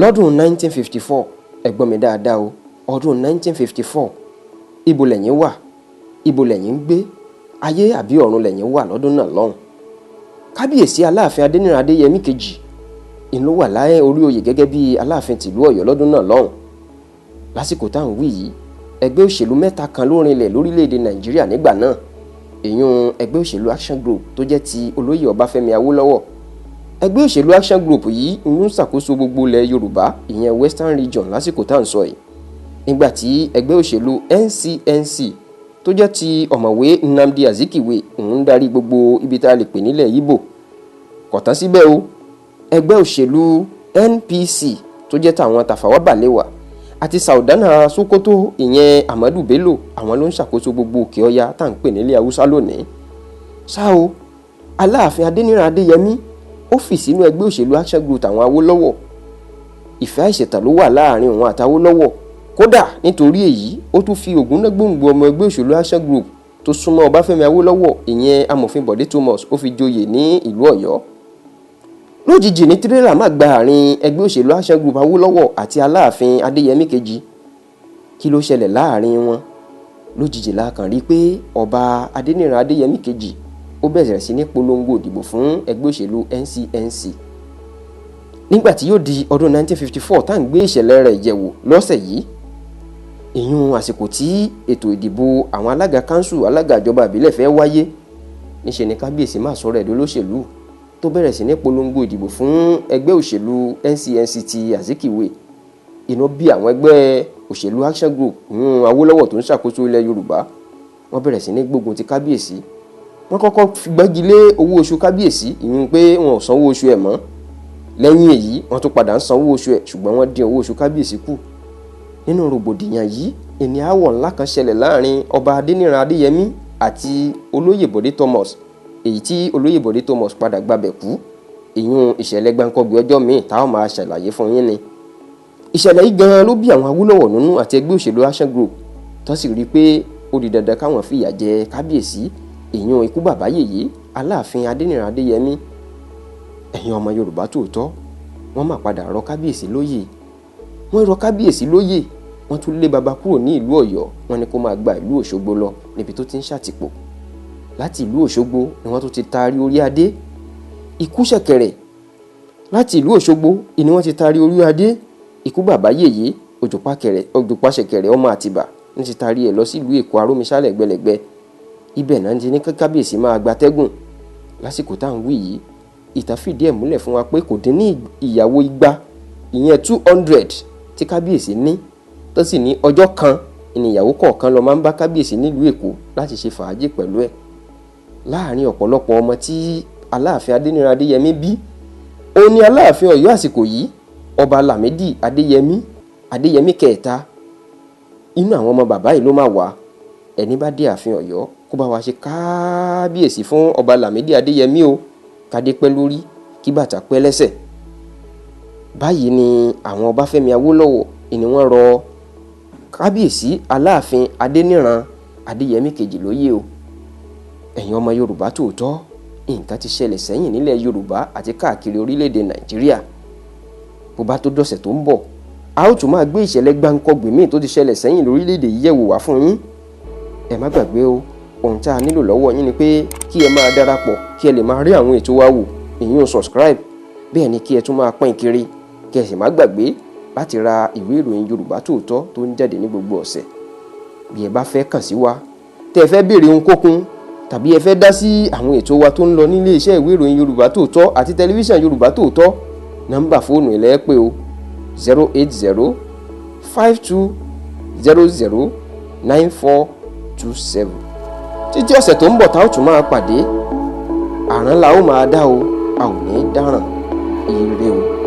Lọ́dún 1954, ẹ gbọ́ mi dáadáa o, ọdún 1954, ibo lẹ̀yin wà? Ibo lẹ̀yin ń gbé? Ayé àbí ọ̀run lẹ̀yin wà lọ́dún náà lọ́hùn? Kábíyèsí Aláàfin Adéníran Adéyẹmí kejì ìlú wà láyé orí oyè gẹ́gẹ́ bí Aláàfin tìlú Ọ̀yọ́ lọ́dún náà lọ́hùn. Lásìkò táwọn wí yìí, ẹgbẹ́ òṣèlú mẹ́ta kan ló rinlẹ̀ lórílẹ̀‐èdè Nàìjíríà nígbà náà. Èyún ẹgbẹ́ òṣèlú Action Group tó jẹ́ ti olóyè Ọbáfẹ́mi Awólọ́wọ̀. Ẹgbẹ́ òṣèlú Action Group yìí ń ṣàkóso gbogbo ilẹ̀ Yorùbá, ìyẹn Western Region, lásìkò tá à ń sọ yìí, nígbà tí ẹgbẹ́ òṣèlú NCNC tó jẹ́ ti ọ̀mọ̀wé Nnamdi Azikiwe ń darí gbogbo ibi tá a lè pè nílẹ̀ Ìgbò. Kò tán síbẹ̀ o, ẹgbẹ́ òṣèlú NPC tó jẹ́ tàwọn Tafawa Balewa àti Sardauna Sokoto, ìyẹn Ahmadu Bello, àwọn ló ń ṣàkóso gbogbo òkè ọya tá à ń pè nílẹ̀ Haúsá lónìí. Ṣá o, Aláàfin Adéníran Adéyẹmí ó fì sínú ẹgbẹ́ òṣèlú Action Group àwọn Awólọ́wọ̀. Ìfẹ́ àìṣẹ̀tàn ló wà láàrin òun àtAwólọ́wọ̀. Kódà, nítorí èyí, ó tún fi ògúnnágbòǹgbò ọmọ ẹgbẹ́ òṣèlú Action Group tó súnmọ́ Ọbáfẹ́mi Awólọ́wọ̀, ìyẹn Amòfin Bọ̀dé Thomas, ó fi joyè ní ìlú Ọ̀yọ́. Lójijì ní tírélà má gba àárín ẹgbẹ́ òṣèlú Action Group Awólọ́wọ̀ àti Aláàfin Adéyẹmí kejì. Kí ló ṣẹlẹ̀ láàrin wọn? Lójijì la kàn rí pé ọba Adéníran Adéyẹmí kejì ó bẹ̀rẹ̀ sí ní polongo ìdìbò fún ẹgbẹ́ òṣèlú NCNC. Nígbà tí yóò di ọdún 1954 tá à ń gbé ìṣẹ̀lẹ̀ rẹ̀ yẹ̀wò lọ́sẹ̀ yìí, ìyún àsìkò tí ètò ìdìbò àwọn alága kanṣu, alága ìjọba ìbílẹ̀ fẹ́ wáyé, níṣẹ́ ni kábíyèsí máa sọ̀rọ̀ ẹ̀dọ́ lóṣèlú tó bẹ̀rẹ̀ sí ní polongo ìdìbò fún ẹgbẹ́ òṣèlú NCNC ti Azikiwe. Inú bí àwọn ẹgbẹ́ òṣèlú Action Group, ìyún Awólọ́wọ̀ tó ń ṣàkóso ilẹ̀ Yorùbá. Wọ́n bẹ̀rẹ̀ sí ní gbógun ti kábíyèsí. Wọ́n kọ́kọ́ gbẹ́gi lé owó oṣù kábíyèsí, ìyún pé wọn ò sanwó oṣù ẹ̀ mọ́. Lẹ́yìn èyí, wọ́n tún padà ń sanwó oṣù ẹ̀, ṣùgbọ́n wọ́n dín owó oṣù kábíyèsí kù. Nínú rògbòdìyàn yìí, ìní aáwọ̀ ńlá kan ṣẹlẹ̀ láàrin ọba Adéníran Adéyẹmí àti olóyè Bọ̀dé Thomas, èyí tí olóyè Bọ̀dé Thomas padà gbabẹ̀ kú. Ìyún ìṣẹ̀lẹ̀ gbáǹkọ́gbé ọjọ́ míì táwọn máa ṣàlàyé fún yín ni. Ìṣẹ̀lẹ̀ yìí gan-an ló bí àwọn Awólọ́wọ̀ nínú àti ẹgbẹ́ òṣèlú Action Group, tó sì rí i pé ó di dandan káwọn fìyà jẹ kábíyèsí, ìyún ikú bàbá yèyé Aláàfin Adéníran Adéyẹmí. Ẹ̀yin ọmọ Yorùbá tòótọ́, wọ́n máa padà rọ kábíyèsí lóyè. Wọ́n rọ kábíyèsí lóyè, wọ́n tún lé baba kúrò ní ìlú Ọ̀yọ́. Wọ́n ní kó máa gba ìlú Òṣogbo lọ níbi tó ti ń ṣàtìpó. Láti ìlú Òṣogbo ni wọ́n tún ti taari orí adé ikú ṣẹ̀kẹ̀rẹ̀. Láti ìlú Òṣogbo ni wọ́n ti taari orí adé ikú bàbá yèyé Òjòpá ṣẹ̀kẹ̀rẹ̀ ọmọ Àtìbà ní ti taari ẹ̀ lọ sí ìlú Èkó, Arómisálẹ̀ gbẹlẹ̀gbẹ́. Ibẹ̀ náà ti ní kábíyèsí máa gbatẹ́gùn. Lásìkò tá à ń wí yìí, ìtàn fìdí ẹ̀ múlẹ̀ fún wa pé kò dín ní ìyàwó 200, ìyẹn 200, tí kábíyèsí ní, tó sì ní ọjọ́ kan ìníyàwó kọ̀ọ̀kan lọ máa ń bá kábíyèsí nílùú Èkó láti ṣe fàájì pẹ̀lú ẹ̀. Láàrin ọ̀pọ̀lọpọ̀ ọmọ tí Aláàfin Adéníran Adéyẹmí bí, ó ní Aláàfin Ọ̀yọ́ àsìkò yìí, ọba Lámìdí Adéyẹmí, Adéyẹmí kẹta. Inú àwọn ọmọ bàbá yìí ló máa wà. Ẹni bá dé ààfin Ọ̀yọ́, kó bá wa ṣe káábíyèsí fún ọba Lámìdí Adéyẹmí o. Kádé pẹ́ lórí, kí bàtà pẹ́ lẹ́sẹ̀. Báyìí ni àwọn Ọbáfẹ́mi Awólọ́wọ̀ ni wọ́n rọ kábíyèsí Aláàfin Adéníran Adéyẹmí kejì lóyè o. Ẹ̀yin ọmọ Yorùbá tòótọ́, nǹkan ti ṣẹlẹ̀ sẹ́yìn nílẹ̀ Yorùbá àti káàkiri orílẹ̀-èdè Nàìjíríà. Bó bá tó dọ̀sẹ̀ tó ń bọ̀, a ó tún máa gbé ìṣẹ̀lẹ̀ gbáǹkọ́gbè míì tó ti ṣẹlẹ̀ sẹ́yìn lórílẹ̀-èdè yìí yẹ̀wò wá fún yín. Ẹ má gbàgbé o, ohun tá a nílò lọ́wọ́ yín ni pé kí ẹ máa darapọ̀, kí ẹ lè máa rí àwọn ètò wa wò, ìyún subscribe. Bẹ́ẹ̀ ni kí ẹ tún máa pín kiri, kí ẹ sì má gbàgbé láti ra ìwé ìròyìn Yorùbá Tòótọ́ tó ń jáde ní gbogbo ọ̀sẹ̀. Bí ẹ bá fẹ́ kàn sí wa, tẹ́ ẹ fẹ́ béèrè ohunkóhun, tàbí ẹ fẹ́ dá sí àwọn ètò wa tó ń lọ nílé iṣẹ́ ìwé ìròyìn Yorùbá Tòótọ́ àti tẹlifíṣàn Yorùbá Tòótọ́, nọ́mbà fóònù ilẹ̀ pé o: 08052009427. Títí ọ̀sẹ̀ tó ń bọ̀ tá ó tún máa pàdé, àrán la ó máa dá o, a ò ní dáràn. Ire o.